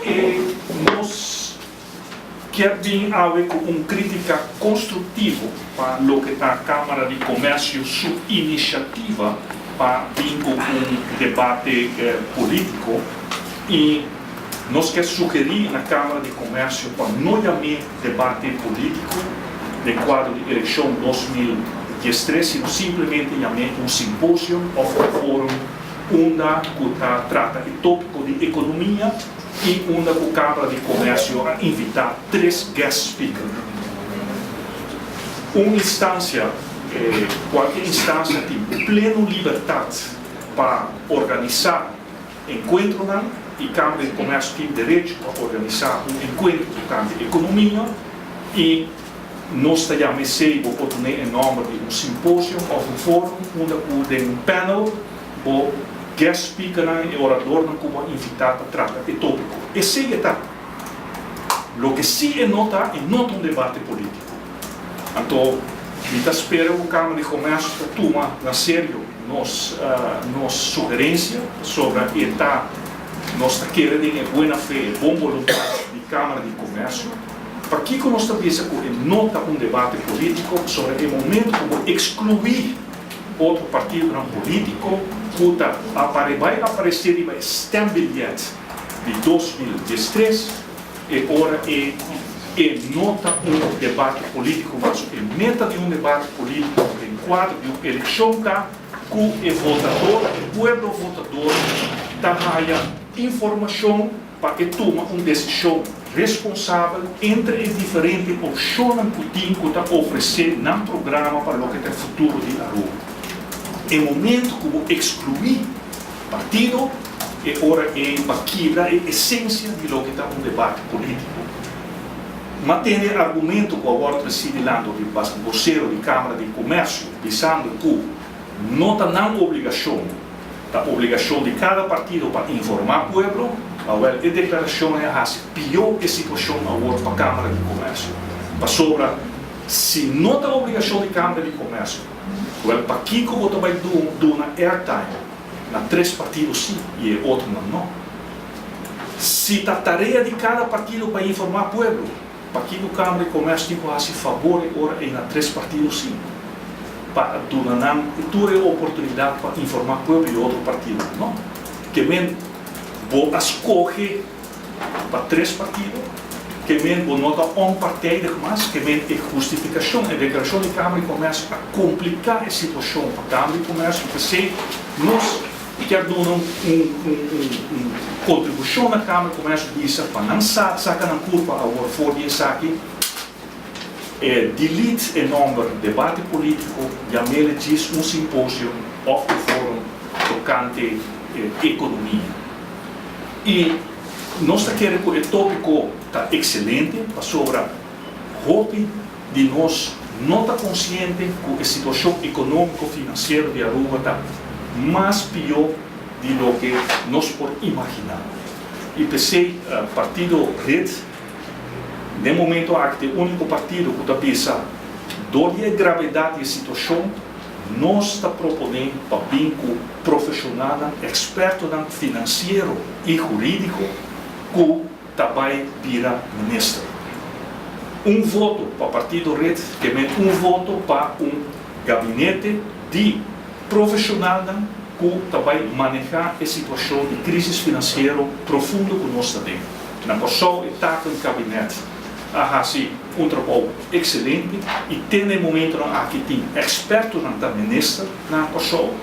Nos kier bin awe ku un krítika konstruktivo pa loke ta Kámara di Komèrsio su inisiativa pa bin ku un debate polítiko i nos kier sugerí na Kámara di Komèrsio pa no yam'é debate polítiko den kuadro di elekshon 2013 sino simplemente yam'é un simposio òf un fórum unda ku ta trata e tópiko di ekonomia i unda ku Kámara di Komèrsio a invitá tres guest speaker. Un instansia, kualke instansia tin pleno libertat pa organisá enkuentronan i Kámara di Komèrsio tin derecho pa organisá un enkuentro tokante ekonomia i nos ta yama esei, bo por dun'é e nòmber di un simposio òf un fórum unda ku den un panel bo guest speakernan, e oradornan ku bo a invitá ta trata e tópiko. Esei e ta. Loke sí e no ta, e no ta un debate polítiko. Anto mi ta spera ku Kámara di Komèrsio ta tuma na serio nos nos sugerensia pasobra e ta nos ta kere den e buena fe, e bon boluntat di Kámara di Komèrsio. Pakiko nos ta bisa ku e no ta un debate polítiko? Pasobra e momento ku bo ekskluí otro partidonan polítiko ku ta apare bai aparesé riba e stembiljet di 2013, e ora e e no ta un debate polítiko mas. E meta di un debate polítiko den kuadro di un elekshon ta ku e votador, e pueblo votador ta haya informashon pa e tuma un desishon responsabel entre e diferente opshonnan ku tin ku ta ofresé nan programa pa loke ta e futuro di Aruba. E momento ku bo ekskluí partido, e ora ei bo a kibra e esensia di loke ta un debate polítiko. M'a tende e argumento ku a wòrdu tresí dilanti di bosero di Kámara di Komèrsio bisando ku no ta nan obligashon, Ta obligashon di kada partido pa informá pueblo, awèl e deklarashon ei a hasi pió e situashon awor pa Kámara di Komèrsio. Pasobra si no ta obligashon di Kámara di Komèrsio, wèl pakiko bo ta bai duna airtime na tres partido sí i e otronan no? Si ta tarea di kada partido pa informá pueblo, Pakiko Kámara di Komèrsio tin ku hasi fabor e ora ei na tres partido sí, pa duna nan tur e oportunidat pa informá pueblo i otro partidonan no? Ke men bo a skohe pa tres partido, ke men bo no ta onpartijdig mas, ke men e hustifikashon, e deklarashon di Kámara di Komèrsio a kompliká e situashon pa Kámara di Komèrsio, p'esei nos. I kier duna un kontribushon na Kamer di Komersio bisa pa nan sa saka nan kurpa awor for di esaki, e delete e nòmber debate polítiko, yam'el djis un simposio òf un forum tokante ekonomia. I nos ta kere ku e tópiko ta ekselente pasobra hopi di nos no ta konsiente ku e situashon ekonómiko finansiero di Aruba ta mas pió di loke nos por imaginá. I p'esei partido red den momento aki ta e úniko partido ku ta bisa dor di e gravedat di e situashon nos ta proponé pa bin ku profeshonalnan, ekspertonan finansiero i hurídiko ku ta bai bira minister. Un voto pa partido red ke men un voto pa un gabinete di profesionalnan ku ta bai maneha e situacion di crisis financiero profundo ku nos ta den. Na Kòrsou e takenkabinet a hasi un trabou excelente i te na e momentonan aki tin expertonan ta minister na Kòrsou.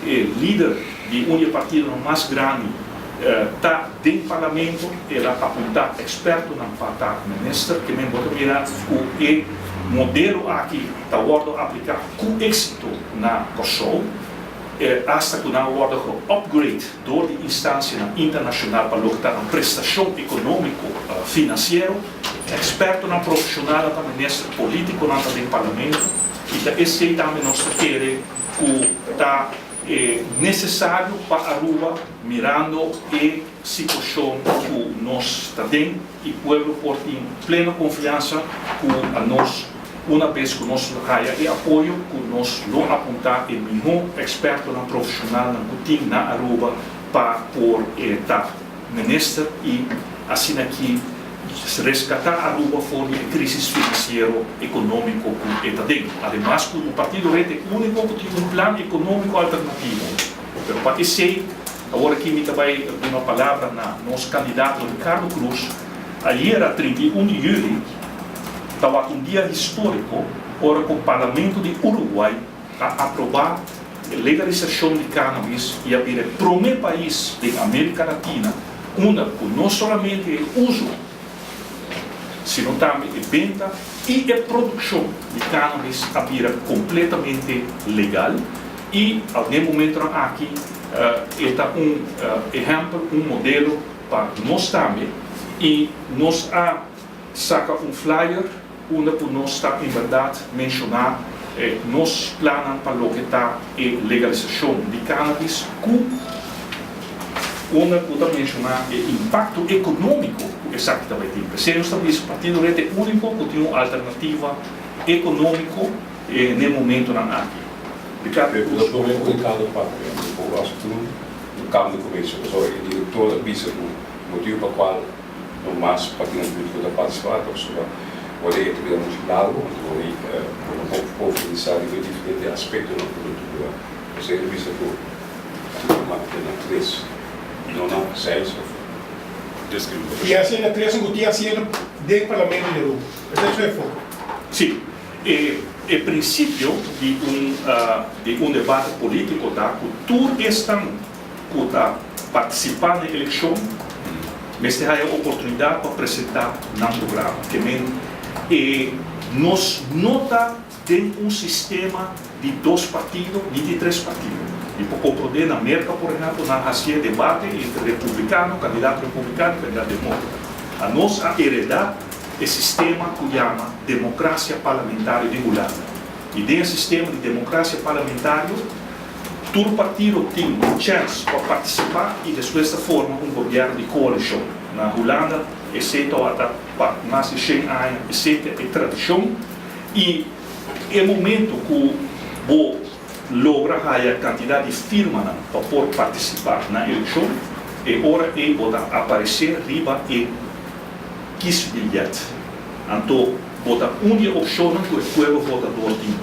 E lider di un di e partidonan mas grandi ta den parlamento, el a apuntá ekspertonan pa ta minister, ke men bo ta mira ku e modelo aki ta wòrdu apliká ku éksito na Kòrsou, asta ku nan a wòrdu ge-upgrade dor di instansianan internashonal pa loke ta nan prestashon ekonómiko finansiero. Ekspertonan profeshonalnan ta minister, polítikonan ta den parlamento i ta esei tambe nos ta kere ku ta E necesario pa Aruba mirando e situacion cu nos ta den y pueblo por tin pleno confiansa cu a nos una bes cu nos haya e apoyo cu nos lo apunta e miho expertonan profesionalnan cu tin na Aruba pa por e ta minister y. asina aki reskatá Aruba for di e krísis finansiero ekonómiko ku e ta den. Ademas ku un partido red e úniko ku tin un plan ekonómiko alternativo. Pero pa esei awor aki mi ta bai duna palabra na nos kandidato Ricardo Croes. Ayera 31 di yüli tawata un dia históriko ora ku Parlamento di Uruguay a aprobá e legalisashon di cannabis i a bira e promé pais den Amérika Latina unda ku no solamente e uso sino tambe e benta i e produkshon di cannabis a bira kompletamente legal i den momentonan aki e ta un ehèmpel, un modelo pa nos tambe i nos a saka un flyer unda ku nos ta en bèrdat menshoná nos plannan pa loke ta e legalisashon di cannabis ku unda ku ta menshoná e impakto ekonómiko ku esaki ta bai tin. P'esei nos ta bisa Partido Red e úniko ku tin un alternativa ekonómiko n'e momentonan aki. Ricardo Cruz. Promé ku Ricardo papia, mi por hasi tur un kambio di komersio pasobra e direktor a bisa ku motibu pa kual no mas partidonan politico ta participa pasobra ora e ta bira mucho largo anto ora ei bo no por profundisa riba e diferente aspectonan cu lo dura. Esey ta bisa cu ta mantene na tres no na seis of discriminacion. Y asina na tres cu tin asiento den Parlamento di Aruba. Esey so e foco. Si, e e principio di un di un debate politico ta cu tur esnan ku ta partisipá na e elekshon mester haña oportunidat pa presentá nan programa. Ke men e nos no ta den un sistema di dos partido ni di tres partido. Mi por komprondé na Merka por ehèmpel nan hasié debate entre republikano, kandidato republikano i kandidato demókrata. Anos a heredá e sistema ku yama demokrasia parlamentario di Hulanda. I den e sistema di demokrasia parlamentario Tur partido tin un chèns pa partisipá i despues ta forma un gobièrnu di koalishon. Na Hulanda esei tawata pa mas di shen aña, esei ta e tradishon i e momento ku bo logra haya kantidat di firmanan pa por partisipá na elekshon, e ora ei bo ta aparesé riba e kiesbiljet. Anto bo ta un di e opshonnan ku e pueblo votador tin.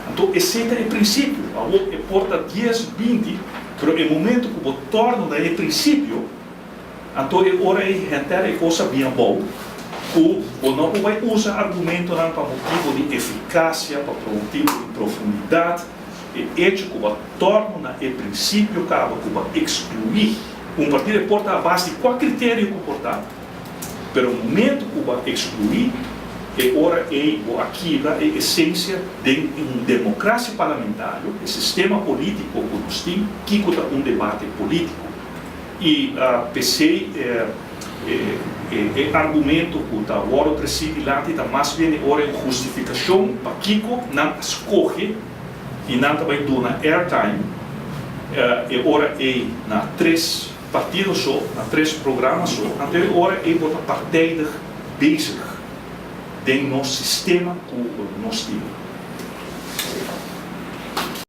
Anto esei ta e prinsipio. Awor e por ta dies, 20, pero e momento ku bo torna na e prinsipio, anto e ora ei henter e kos a bin abou ku bo no por bai usa argumentonan pa motibu di efikasia, pa motibu di profundidat. E echo ku bo a torna na e prinsipio kaba ku bo a ekskluí un partido, e por ta a base di kua kriterio ku por ta, Pero momento cu bo a exclui, e ora ey bo a kibra e esencia den un democracia parlamentario, e sistema politico cu nos tin, kico ta un debate politico. Y p'esey e argumento cu ta wordo treci dilanti ta mas bien e ora e un hustificacion pakico nan a scoge y nan ta bay duna airtime e ora ey na tres Partido so, na tres programa so, anto e ora ei bo ta partijdig bezig den nos sistema ku nos tin.